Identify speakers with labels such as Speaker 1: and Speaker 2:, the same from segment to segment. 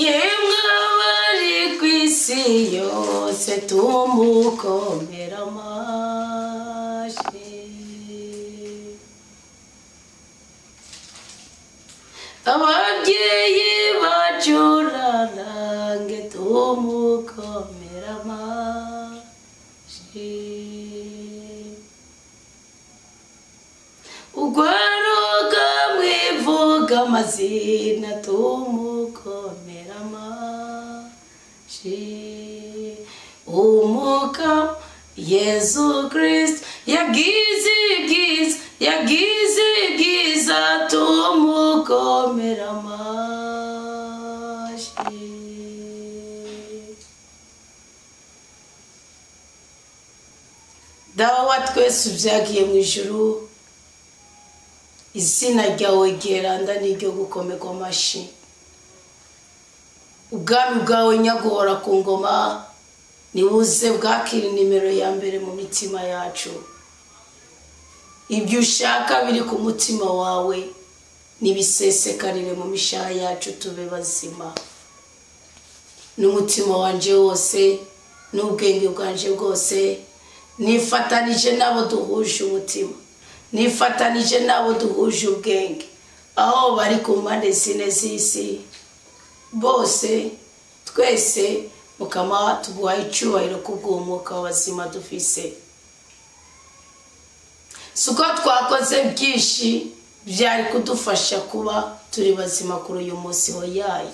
Speaker 1: Yemwe abari ku isi yose tumukomera amashyi. Ababyeyi bacurarange tumukomera amashyi. Ugwaruka mwivuga amazina tumukomera amashyi. Umukama Yesu Kristo yagize ibyiza, yagize ibyiza, tumukomera amashyi. Dawe wa twese ubyagiye mu ijuru, izina ryawe ryeranda n'iryo gukomerwa amashyi. Ubwami bwawe nyaguhora ku ngoma nibuze bwakira nimero ya mbere mu mitima yacu. Ibyo ushaka biri ku mutima wawe nibisesekarire mu mishaha yacu, tube bazima. N'umutima wanje wose n'ubwenge bwanje bwose nifatanije n'abo duhuje umutima, nifatanije n'abo duhuje ubwenge, aho bari ku mpande zine z'isi bose twese mukama tuguha icyubahiro kubw'umwuka w'abazima dufise. Suko twakoze byinshi byari kudufasha kuba turi bazima kuri uyu munsi hoyaye,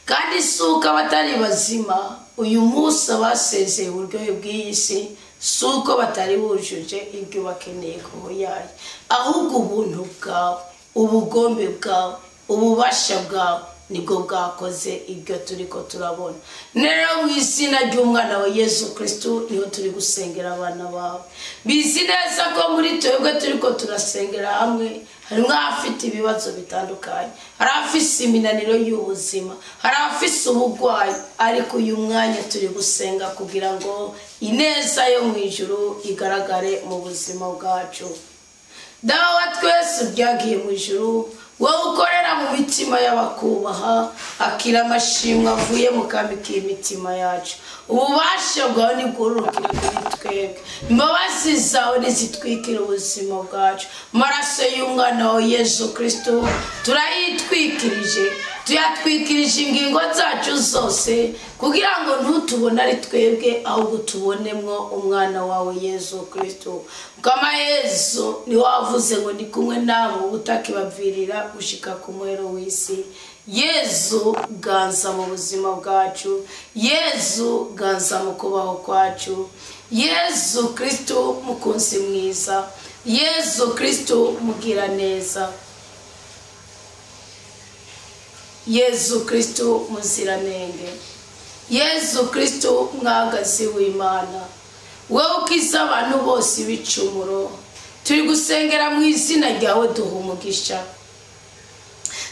Speaker 1: kandi suko abatari bazima uyu munsi abasezeye uburyohe bw'iyi si, suko batari bujuje ibyo bakeneye ko hoyaye, ahubwo ubuntu bwawe, ubugombe bwawe, ububasha bwawe nibwo bwakoze ibyo turiko turabona. Rero mu izina ry'umwana wa Yesu Kristo niho turi gusengera abana bawe. Bizi neza ko muri twebwe turiko turasengera hamwe harimo abafite ibibazo bitandukanye, hari abafise iminaniro y'ubuzima, hari abafise ubugwayi, ariko uyu mwanya turi gusenga kugira ngo ineza yo mu ijuru igaragare mu buzima bwacu. Dawe wa twese ubyagiye mu ijuru, wowe ukorera mu mitima y'abakubaha, akira amashimwe avuye mu kami k'imitima yacu. Ububasha bwawe nibwururukire kuri twebwe, imbabazi zawe nizitwikire ubuzima bwacu. Amaraso y'umwana wawe Yesu Kristo turayitwikirije, tuyatwikirije ingingo zacu zose, kugira ngo ntutubone ari twebwe, ahubwo tubonemwo umwana wawe Yesu Kristo. Kama Yesu ni wavuze ngo ndi kumwe namwe ubutakibavirira gushika ku muhero w'isi. Yesu ganza mu buzima bwacu, Yesu ganza mu kubaho kwacu, Yesu Kristo mukunzi mwiza, Yesu Kristo mugira neza, Yesu Kristo muziranenge, Yesu Kristo mwagazi w'Imana, wowe ukiza abantu bose ibicumuro. Turi gusengera mu izina ryawe duha umugisha,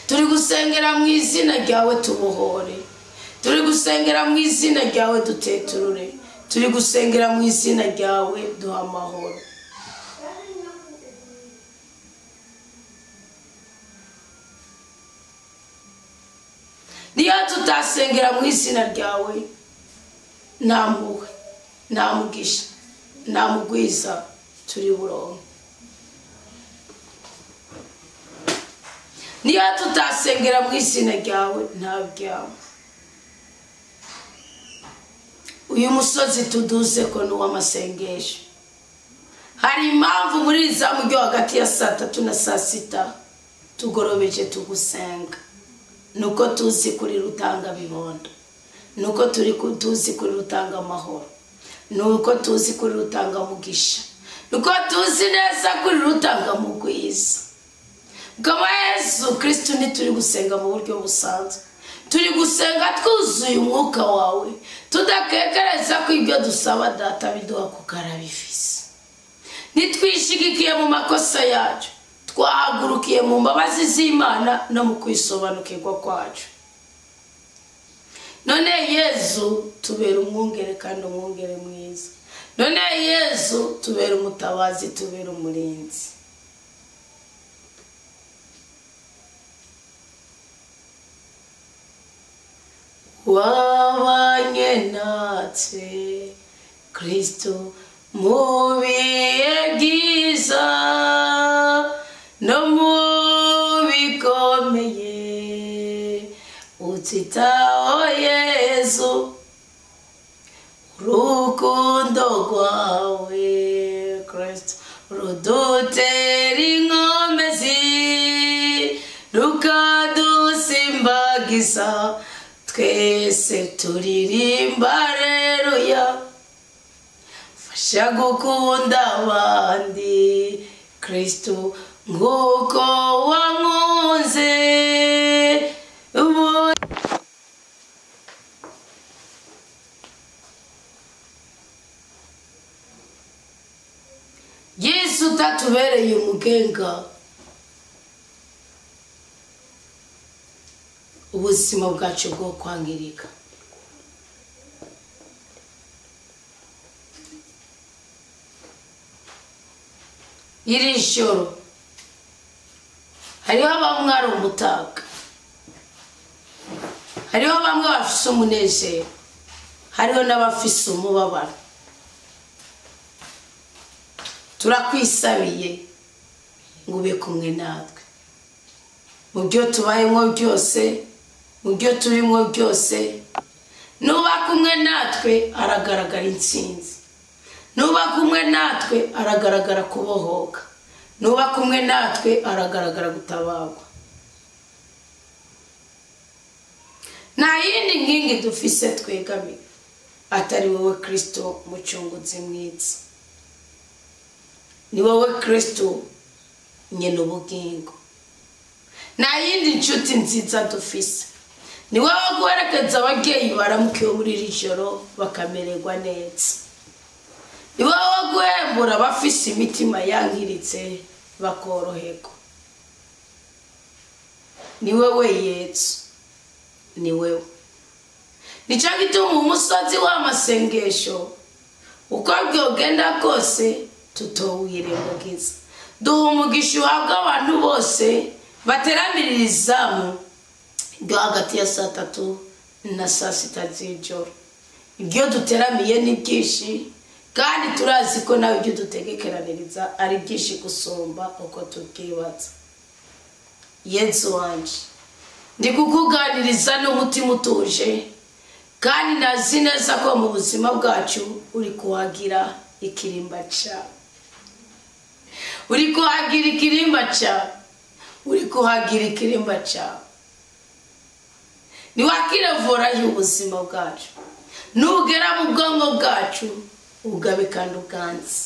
Speaker 1: turi gusengera mu izina ryawe tubohore, turi gusengera mu izina ryawe duteturure, turi gusengera mu izina ryawe duha amahoro. Niyo tutasengera mu izina ryawe, nta mpuhwe, nta mugisha, nta mugwiza turi buronke. Niyo tutasengera mu izina ryawe, nta byawe. Uyu musozi tuduze ko ni uw'amasengesho. Hari impamvu muri izamu ryo hagati ya saa 3 na saa 6 tugorobeje tugusenga. Nuko tuzi kuri rutanga bibondo, nuko turi tuzi kuri rutanga amahoro, nuko tuzi kuri rutanga mugisha, nuko tuzi neza kuri rutanga mugwiza. Kama Yesu Kristo ntituri gusenga mu buryo busanzwe, turi gusenga twuzuye umwuka wawe, tudakekereza ko ibyo dusaba data biduha kuko arabifise. Nitwishigikiye mu makosa yacu, twahagurukiye mu mbabazi z'Imana no mu kwisobanukirwa kwacu. None Yesu tubera umwungere kandi umwungere mwiza. None Yesu tubera umutabazi, tubera umurinzi. Wabanye natwe Kristo mu bihe byiza no mu bikomeye, utwitaho Yezu, urukundo rwawe Kristo rudutera inkomezi, rukadusimbagiza, twese turirimba haleluya. Fasha gukunda abandi Kristo nk'uko wankunze. Yesu utatubereye umugenga, ubuzima bwacu bwo kwangirika. Iri joro hariho bamwe ari umutaka, hariho bamwe bafise umunezero, hariho n'abafise umubabaro. Turakwisabiye ngo ube kumwe natwe mu byo tubayemo byose, mu byo turimo byose. Nuba kumwe natwe aragaragara intsinzi, nuba kumwe natwe aragaragara kubohoka, nuba kumwe natwe aragaragara gutabagwa. Nta yindi nkingi dufise twegamiye atari wowe Kristo mucunguzi mwiza. Ni wowe Kristo nyene ubugingo. Nta yindi nshuti nziza dufise, ni wowe guherekeza ababyeyi baramukiwe muri iri joro bakamererwa neza. Ni wowe guhembura abafise imitima yangiritse bakoroherwa. Ni wewe Yesu, ni wewe. Nico gituma umusozi w'amasengesho uko byogenda kose tutowirengagiza. Duha umugisha uhabwa abantu bose bateramirira izamu ryo hagati ya saa 3 na saa 6 z'ijoro. Ibyo duteramiye ni byinshi, kandi turazi ko nawe ibyo dutegekeraniriza ari byinshi gusumba uko tubyibaza. Yesu wanje, ndi kukuganiriza n'umutima utuje, kandi nazi neza ko mu buzima bwacu uri kuhagira ikirimba cyawe, uri kuhagira ikirimba cyawe, uri kuhagira ikirimba cyawe. Niwakirevora ubuzima bwacu, nugera mu bwonko bwacu ugabe kandi uganze,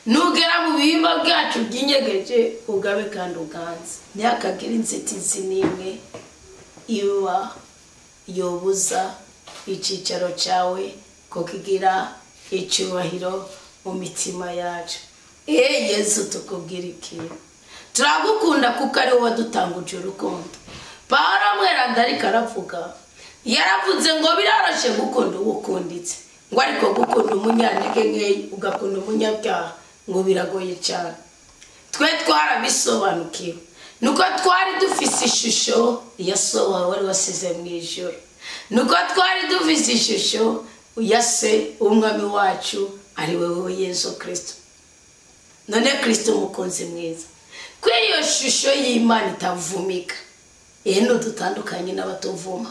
Speaker 1: nugera mu bihimba bwacu byinyegeje ugabe kandi uganze. Ntihakagire inzitizi n'imwe iba yobuza icyicaro cyawe ko kigira icyubahiro mu mitima yacu. Yesu tukubwira iki? Turagukunda kuko ari wowe wadutanguje urukundo. Pawulo mweranda ariko aravuga, yaravuze ngo biraroshe gukunda uwukunditse, ngo ariko gukunda umunyantege nkeya ugakunda umunyabyaha ngo biragoye cyane. Twe twarabisobanukiwe nuko twari dufise ishusho ya so wawe wari wasize mu ijuru, nuko twari dufise ishusho ya se umwami wacu ari wewe Yesu Kristo. None Kristo umukunzi mwiza, kuri iyo shusho y'Imana itavumika, eno dutandukanye n'abatuvuma,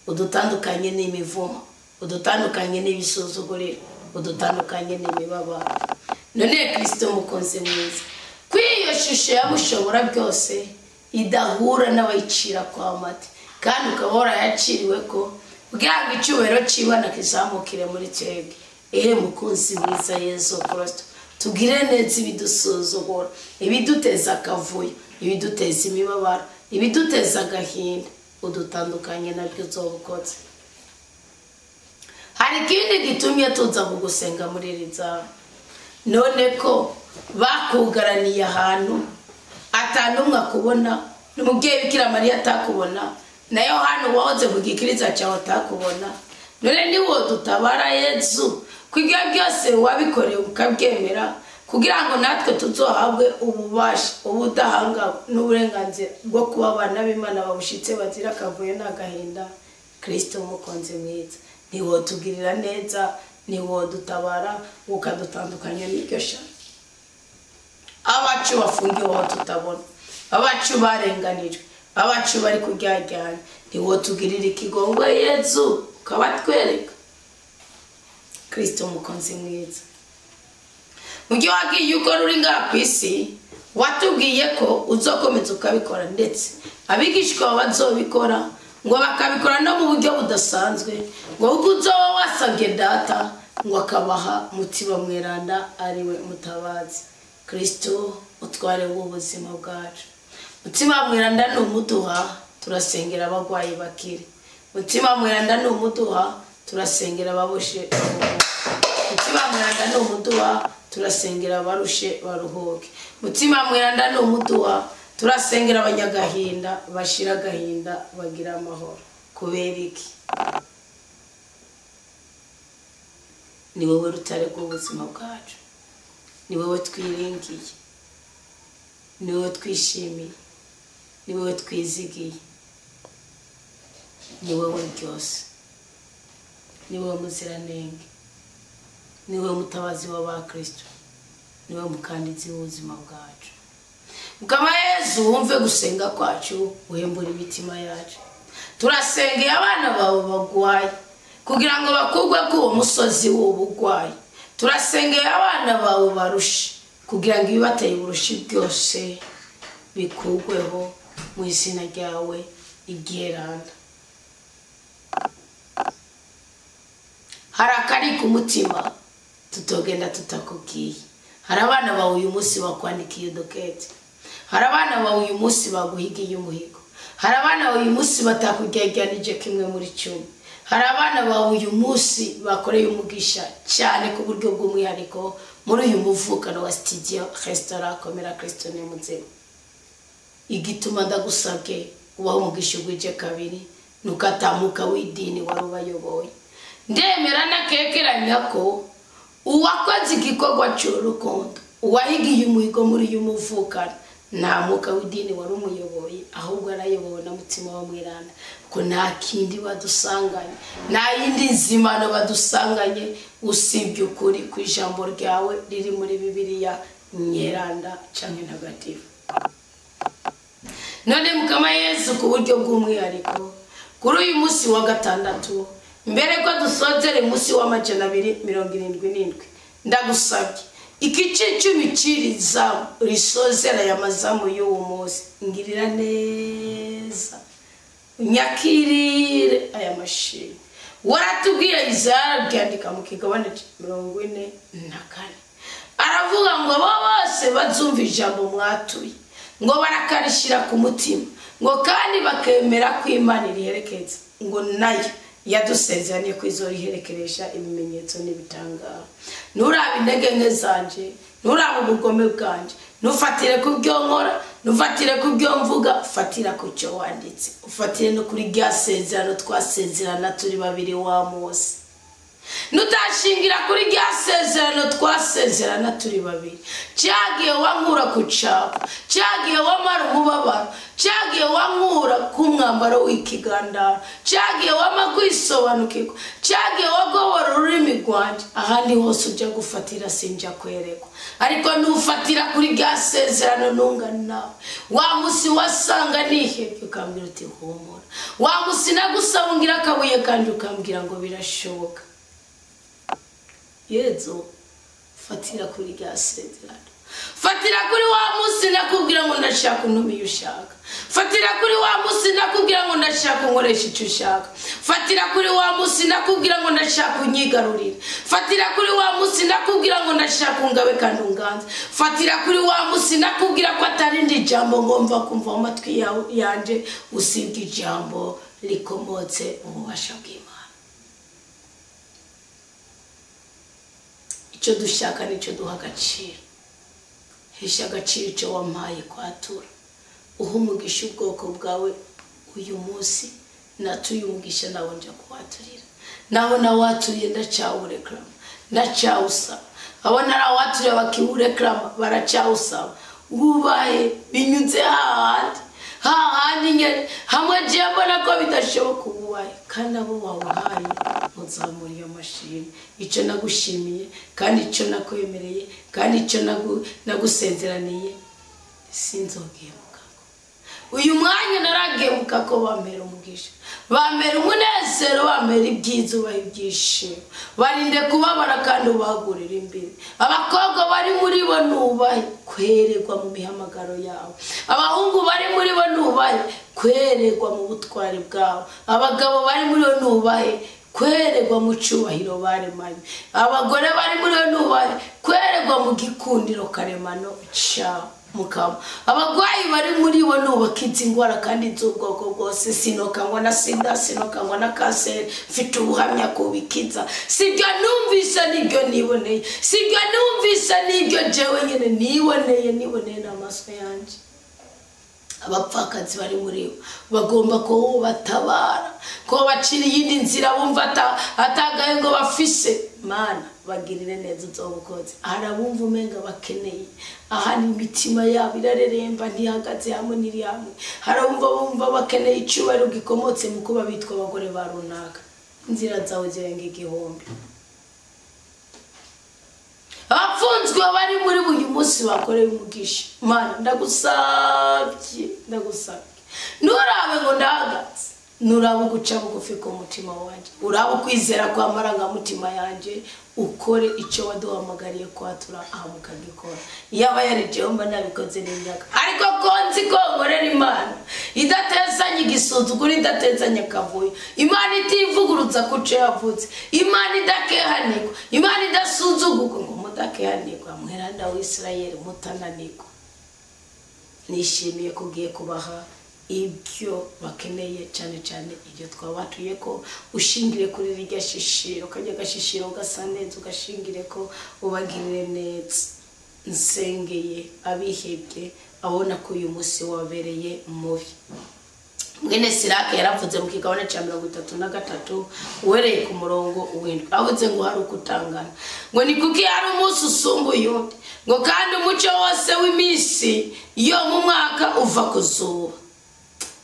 Speaker 1: udutandukanye n'imivumo, udutandukanye n'ibisuzuguriro, udutandukanye n'imibabaro. None Kristo umukunzi mwiza, kuri iyo shusho yamushobora byose idahura n'abayicira kwa mate, kandi ukaba warayaciriwe ko kugira ngo icyubahiro cy'Imana kizamukire muri twebwe. Ehe mukunzi mwiza Yesu Kristo, tugire neza ibidusuzugura, ibiduteza akavuyo, ibiduteza imibabaro, ibiduteza agahinda, udutandukanye nabyo uzobukotse. Hari ikindi gitumye tuza kugusenga muri iri zamu, none ko bakugaraniye ahantu atanumwe akubona, n'umubyeyi Bikira Mariya atakubona, na Yohana wahoze ku gikiriza cyawe atakubona. None niwo dutabara Yesu, kugira byose wabikoreye ukabyemera, kugira ngo natwe tuzohabwe ububasha, ubudahangarwa n'uburenganzira bwo kuba abana b'Imana babushitse bazira akavuyo n'agahinda. Kristo mukunzi mwiza, ntiwotugirira neza, ntiwodutabara ukadutandukanya n'iryo shano. Abacu bafungiwe aho tutabona, abacu barenganijwe, abacu bari kuryajyana, ntiwotugirira ikigongwe Yezu ukabatwereka. Kristo mukunzi mwiza, mu gihe wagiye ukora uri ngaha ku isi, watubwiye ko uzokomeza ukabikora, ndetse abigishwa bazobikora ngo bakabikora no mu buryo budasanzwe, ngo kuko uzoba wasabye data ngo akabaha Mutima Mweranda ariwe mutabazi. Kristo utware w'ubuzima bwacu. Mutima Mweranda ni umuduha, turasengera abagwayi bakire. Mutima Mweranda ni umuduha, turasengera ababoshe baruhuke. Mutima Mweranda ni umuduha, turasengera abarushe baruhuke. Mutima Mweranda ni umuduha, turasengera abanyagahinda bashira agahinda bagira amahoro. Kubera iki? Ni wowe rutare rw'ubuzima bwacu, ni wowe twiringiye, ni wowe twishimiye, ni wowe twizigiye, ni wowe byose, ni wowe muziranenge, ni wowe mutabazi w'abakristo, ni wowe mukandizi w'ubuzima bwacu. Mukama Yezu, wumve gusenga kwacu, uhembure imitima yacu. Turasengeye abana bawe bagwaye kugira ngo bakugwe k'uwo musozi w'ubugwayi. Turasengeye abana bawe barushe kugira ngo ibibateye uburushi byose bikugweho mu izina ryawe iryeranda. Hari akari ku mutima tutogenda tutakubwiye. Hari abana bawe uyu munsi bakwandikiye dokete. Hari abana bawe uyu munsi baguhigiye umuhigo. Hari abana bawe uyu munsi batakugergeranije kimwe muri 10. Hari abana bawe uyu munsi bakoreye umugisha cyane ku buryo bw'umwihariko muri uyu muvukano wa studio restaurant Komera Kristo ni muzima. Igituma ndagusabye ubaho umugisha ugwije kabiri nukatamuka w'idini wari ubayoboye. Ndemera nakekeranya ko uwakoze igikorwa cy'urukundo, uwahigiye umuhigo muri uyu muvukano, nta mwuka w'idini wari umuyoboye, ahubwo arayobowe na Mutima wa Mweranda, ko nta kindi badusanganye, nta yindi nzimano badusanganye usibye ukuri ku ijambo ryawe riri muri Bibiliya Nyeranda canke Ntagatifu. None Mukama Yezu, ku buryo bw'umwihariko kuri uyu munsi wa gatandatu, mbere ko dusozere munsi wa 277, ndagusabye igice cy'imiciriza risozera aya mazamu y'uwo munsi, ngirira neza unyakirire aya mashimwe. Waratubwiye Izaya ryandika mu kigabane 44, aravuga ngo abo bose bazumva ijambo mwatuye ngo barakarishira ku mutima, ngo kandi bakemera ko Imana iriherekeza, ngo nayo yadusezeraniye ko izoriherekeresha ibimenyetso n'ibitangaro. Nturaba intege nke zanje, nturaba ubugome bwanje, ntufatire ku byo nkora, ntufatire ku byo mvuga, fatira ku cyo wanditse, ufatire no kuri rya sezerano twasezerana turi babiri wa Mose. Nutashingira kuri rya sezerano twasezerana turi babiri, cyagiye wankura ku capa, cyagiye wamara umubabaro, cyagiye wankura ku mwambaro w'ikigandaro, cyagiye wama kwisobanukirwa, cyagiye wagobora ururimi rwanje. Ahandi hose ujya gufatira sinjya kwerekwa, ariko nufatira kuri rya sezerano nungana nawe. Wa musi wasanga nihebye ukambwira uti humura, wa musi nagusaba ungira akabuye kandi ukambwira ngo birashoboka. Yezu, fatira kuri rya sezerano, fatira kuri wa musi nakubwira ngo ndashaka untumiye ushaka, fatira kuri wa musi nakubwira ngo ndashaka unkoresha icyo ushaka, fatira kuri wa musi nakubwira ngo ndashaka unyigarurire, fatira kuri wa musi nakubwira ngo ndashaka ungabe kandi unganze, fatira kuri wa musi nakubwira ko atari indi jambo ngomba kumva mu matwi yanje usibye ijambo rikomotse mu bubasha bw'Imana. Icyo dushaka nicyo duha agaciro. Hesha agaciro icyo wampaye kwatura, uha umugisha ubwoko bwawe uyu munsi, natuye umugisha nawe nja kuwaturira, naho nawaturiye ndacyawureklama, ndacyawusaba, abo narawaturiye bakiwureklama baracyawusaba. Wubahe binyuze hahandi Hahandi nyene hamwe jewe mbona ko bidashoboka ububaye, kandi abo wawuhaye muzamuriye amashimwe. Icyo nagushimiye kandi icyo nakwemereye kandi icyo nagusezeraniye sinzogemuka. Uyu mwanya naragemuka ko bampera umugisha, bampera umunezero, bampera ibyiza, ubaha ibyishimo, barinde kubabara kandi ubagurira imbere. Abakobwa bari muri bo nubahe kweregwa mu mihamagaro yabo, abahungu bari muri bo nubahe kweregwa mu butwari bwabo, abagabo bari muri bo nubahe kweregwa mu cyubahiro baremanye, abagore bari muri bo nubahe kweregwa mu gikundiro karemano cyabo. Mukama abagwayi bari muri bo nubakiza ingwara kandi z'ubwoko bwose, sinokangwa na sida, sinokangwa na kanseri, mfite ubuhamya kubikiza. Sibyo numvise nibyo niboneye, sibyo numvise nibyo jewe nyene niboneye n'amaso yanje. Abapfakazi bari muri bo bagomba ko batabara, ko bacira iyindi nzira bumva atagaye ngo bafise. Mana bagirire neza uzobukoze. Hari abumva umenga bakeneye, ahandi imitima yabo irareremba ntihagaze hamwe n'iri hamwe. Hari abumva bumva bakeneye icyubahiro gikomotse mu kuba bitwa abagore ba runaka. Inzira zawe zirenga igihumbi. Abafunzwe bari muri uyu munsi bakoreye umugisha. Mana ndagusabye, ndagusabye, nurabe ngo ndahagaze, nurabe uguca bugufi ku mutima wanjye, urabe ukwizera kwa marangamutima yanjye, ukore icyo waduhamagariye kwatura aha mukagikora. Yaba yarijeho mba nabikoze n'imyaka, ariko ko nzi ko nkorera Imana idatezanye igisuzuguro, idatezanye akavuyo, Imana itivugurutsa ku cyo yavutse, Imana idakehanirwa, Imana idasuzugurwa ngo mudakehanirwa, mweranda w'Isirayeli mutananirwa. Nishimiye ko ugiye kubaha ibyo bakeneye, cyane cyane ibyo twabatuye ko ushingire kuri rirya shishiro, kajya gashishiro gasa neza, ugashingire ko ubagirire neza. Nsengeye abihebye abona ko uyu munsi wabereye mubi. Mwene Sirake yaravuze mu kigabane cya 33 uhereye ku murongo w'indwi, avuze ngo hari ukutangana, ngo ni kuki hari umunsi usumbuye undi, ngo kandi umucyo wose w'iminsi yo mu mwaka uva ku zuba.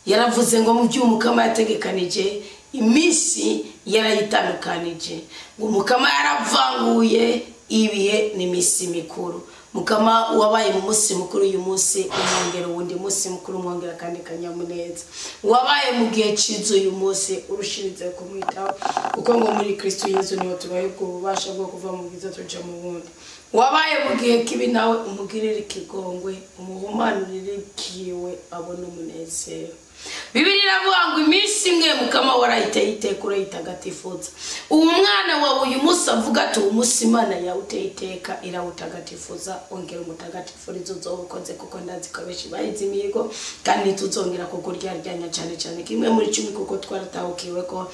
Speaker 1: Yaravuze ngo mu by'umukama yategekanije iminsi yarayitandukanije, ngo umukama yaravanguye ibihe n'iminsi mikuru. Mukama wabaye mu munsi mukuru uyu munsi umwongera uwundi munsi mukuru, umwongera kandi kanyamuneza. Wabaye mu gihe cyiza uyu munsi urushirize kumwitaho, kuko ngo muri Kristo Yesu niho tubaye ubwo bubasha bwo kuva mu bwiza tuja mu bundi. Wabaye mu gihe kibi nawe umugirire ikigongwe, umuhumanurire kiwe abone umunezero. Bibiliya iravuga ngo iminsi imwe mukama warayiteye iteka urayitagatifuza. Uwo mwana wawe uyu munsi avuga ati uwo munsi Imana yawuteye iteka irawutagatifuza, ongera umutagatifurize uzobukoze, kuko ndazi ko abenshi bahize imihigo kandi ntituzongera kukuryaryanya cyane cyane kimwe muri 10, kuko twaratahukiwe ko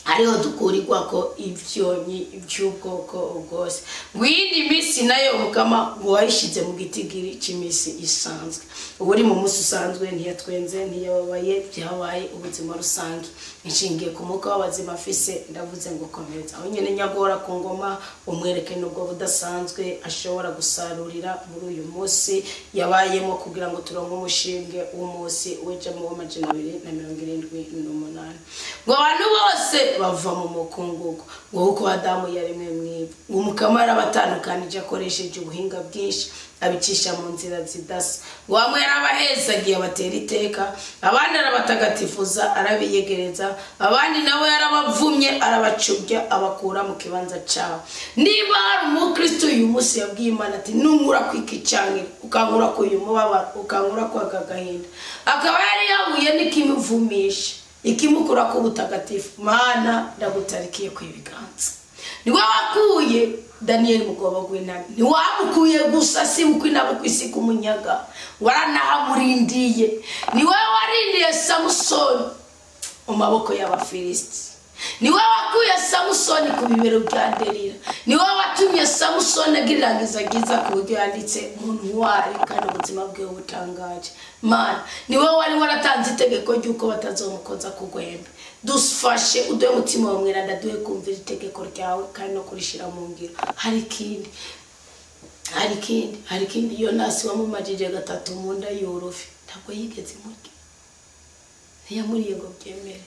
Speaker 1: hariho dukurirwa ko ivyonyi by'ubwoko bwose. Ngwindi minsi nayo mukama ngo wayishize mu gitigiri cy'iminsi isanzwe. Ubu uri mu munsi usanzwe ntiyatwenze, ntiyababaye, byabaye ubuzima rusange. Inshingiye ku mwuka w'abazima afise, ndavuze ngo komereza aho nyene nyagora ku ngoma, umwereke nubwo budasanzwe ashobora gusarurira muri uyu munsi yabayemo, kugira ngo turonke umushinge w'umunsi w'ejo mu 278. Ngo abantu bose bava mu mukungugu, ngo kuko Adamu yaremwe mwivu, ngo umukama yarabatandukanije akoresheje ubuhinga bwinshi, abicisha mu nzira zidasa. Ngo bamwe yarabahezagiye abatera iteka, abandi arabatagatifuza arabiyegereza, abandi nawe yarabavumye arabacubya abakura mu kibanza cyabo. Niba hari umukristo uyu munsi yabwiye Imana ati nunkura kwiki cyankira, ukankura ku uyu mubabaro, ukankura kwa gahinda, akaba yari yahuye n'ikimuvumisha ikimukura ku butagatifu, Mana ndagutarikiye ku ibiganza. Niwe wakuye Daniel mugoba gw'intare, ntiwamukuye gusa si bukwi na bukwi si kumunyaga, waranahamurindiye. Niwe warindiye Samusoni mu maboko y'Abafilisiti, niwe wakuye Samusoni ku bibero bya Delila, niwe watumye Samusoni agirirangiza giza ku buryo yanditse mu ntwari kandi ubuzima bwe butangaje. Mana niwe wari waratanze itegeko ry'uko batazomukoza ku gwembe. Dufashe uduhe umutima wa mweranda, duhe kumvira itegeko ryawe kandi no kurishira mu ngiro. Hari ikindi Yonasi wamumajije 3 mu nda y'urufi, ntabwo yigeze imurya. Ntiyamuriye ngo byemere,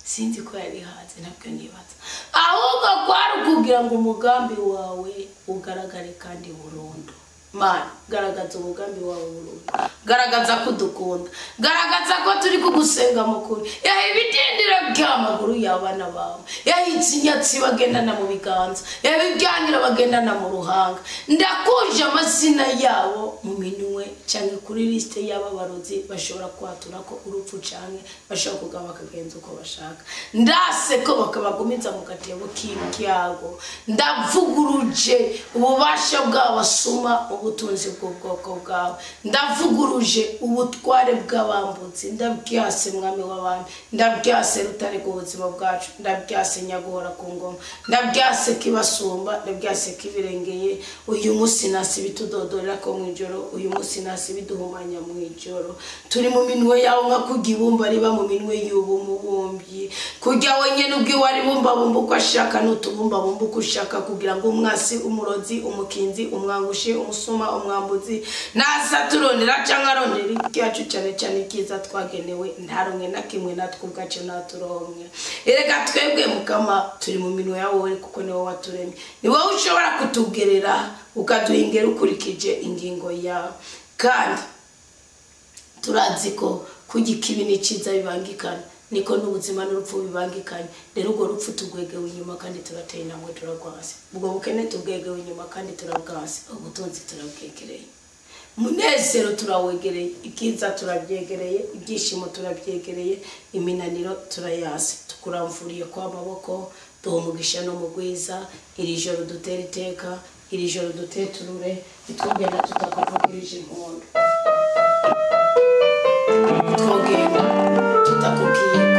Speaker 1: sinzi ko yari hanze, ntabwo nibaza, ahubwo kwari ukugira ngo umugambi wawe ugaragare kandi burundu. Mana, garagaza umugambi wawe burundu, garagaza ko udukunda, garagaza ko turi kugusenga mukuru. Yaha ibidindiro by'amaguru y'abana bawe, yaha ikinyatsi bagendana mu biganza, yaha ibyaniro bagendana mu ruhanga. Ndakuje amazina yabo mu minwe cyangwa kuri lisite y'aba barozi bashobora kwatura ko urupfu, cyangwa bashobora kugaba bakagenza uko bashaka. Ndase ko bakabagumiza mu gatebo k'ibyago. Ndavuguruje ububasha bw'abasuma ubutunzi bw'ubwoko bwawe, ndavuguruje ubutware bw'abambutsi. Ndabyase mwami w'abami, ndabyase rutare rw'ubuzima bwacu, ndabyase nyaguhora ku ngoma, ndabyase kibasumba, ndabyase kibirengeye. Uyu munsi nasi bitudodorera ko mu ijoro, uyu munsi nasi biduhumanya mu ijoro. Turi mu minwe yawe nka kurya ibumba riba mu minwe y'ubu mubumbyi, kurya wenyine ubwiwe ari bumbabumba uko ashaka n'utubumbabumba uko ushaka, kugira ngo umwasi, umurozi, umukinzi, umwangushi, umusuma, umwambuzi naza turondera cyangwa arondera ibyacu, cyane cyane ibyiza twagenewe, ntaronke na kimwe natwe ubwacu naturonke. Erega twebwe mukama turi mu minwe yawe, kuko ni wowe waturemye, ni wowe ushobora kutugerera ukaduhingera ukurikije ingingo yawe. Kandi turazi ko kurya ikibi n'icyiza bibangikana, niko n'ubuzima n'urupfu bibangikanye. Rero urwo rupfu tugwegewe inyuma kandi turateye intambwe turagwase, ubwo bukene tubwegewe inyuma kandi turabwase, ubutunzi turabwegereye, umunezero turawegereye, ibyiza turabyegereye, ibyishimo turabyegereye, iminaniro turayase. Tukuramvuriye kwa maboko, duha umugisha no mugwiza. Iri joro dutere iteka, iri joro duteturure, ntitwogenda tutakuvugirije impundu, ntitwogenda tutakubwiye